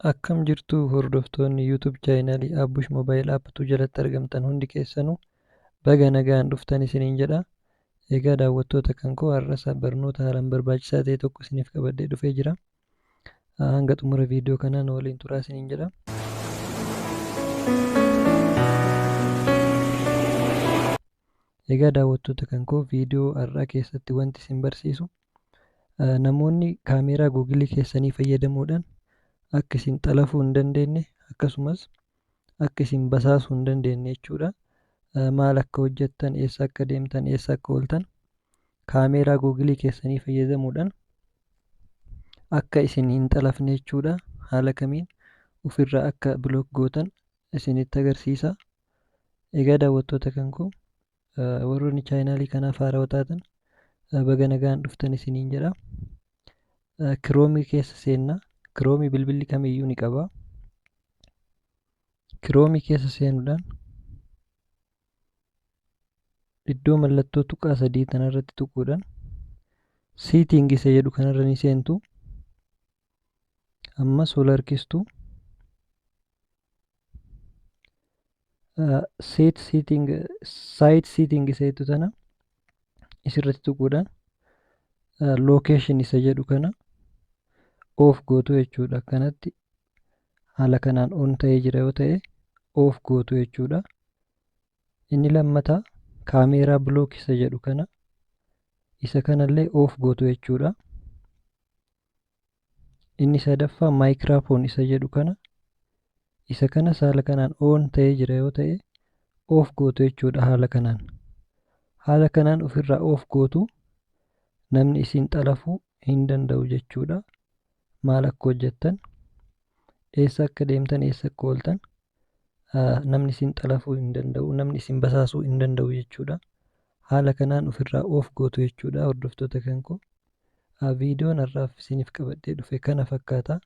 Akkam jirtu hordoftoonni YouTube chaayinaalii Abbush Mobile App 2 jalatti argamtan hundi keessanuu baga nagaan dhuftan isiniin jedha. Egaa daawwattoota kan koo har'as barnoota haalaan barbaachisaa ta'e tokko isiniif qabadhee dhufee jira. Hanga xumura viidiyoo kanaa nu waliin turaa isiniin jedha. Egaa daawwattoota kan koo viidiyoo har'aa keessatti wanti isin barsiisu Namoonni kaameeraa Google keessanii fayyadamuudhaan akka isin xalafuu hin dandeenye akkasumas akka isin basaasuu hin dandeenye jechuudha. Maal akka hojjettan, eessa akka deemtan, eessa akka ooltan kaameeraa Google keessanii fayyadamuudhaan akka isin hin xalafne jechuudha. Haala kamiin ofirraa akka block gootan isinitti agarsiisa. Egaa daawwattoota kan koo Warroonni chaayinaalii kanaaf haarawa taatan baga nagaan dhuftan isiniin jedha. Kiroomii keessa seenna. Kiroomii bilbilli kamiyyuu ni qaba. Kiroomii keessa seenuudhaan iddoo mallattoo tuqaa sadii tanarratti tuquudhaan siiting isa jedhu kanarra ni seentu. Ammas ol harkistu. Set setting site setting isa jettu tana isirratti tuquudhaan location isa jedhu kana off gootu jechuudha. Akkanatti haala kanaan on ta'ee jira yoo ta'e off gootu jechuudha. Inni lammataa kaameeraa block isa jedhu kana isa kanallee off gootu jechuudha. Inni sadaffaa microphone isa jedhu kana isa kanas haala kanaan on ta'ee jira yoo ta'e off gootu jechuudha haala kanaan. Haala kanaan ofirraa off gootu namni isin xalafuu hin danda'u jechuudha. Maal akka hojjettan, eessa akka deemtan, eessa akka ooltan namni isin xalafuu hin danda'u, namni isin basaasuu hin danda'u jechuudha. Haala kanaan ofirraa off gootu jechuudha hordoftoota kan koo. Viidiyoon har'aaf isiniif qabadhee dhufe kana fakkaata.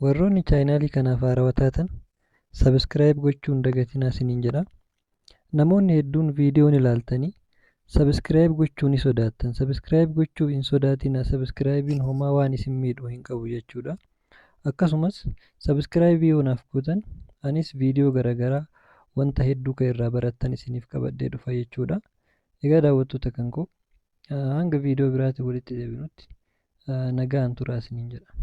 Warroonni chaayinaalii kanaaf haarawa taatan subscribe gochuu hin dagatinaa isiniin jedha. Namoonni hedduun viidiyoon ilaaltanii subscribe gochuu ni sodaattan. Subscribe gochuu hin sodaatinaa. Subscribe'n homaa waan isin miidhu hin qabu jechuudha. Akkasumas subscribe yoo naaf gootan anis viidiyoo garaagaraa wanta hedduu kan irraa barattan isiniif qabadhee dhufa jechuudha. Egaa daawwattoota kan koo hanga viidiyoo biraatiin walitti deebinutti nagaan turaa isiniin jedha.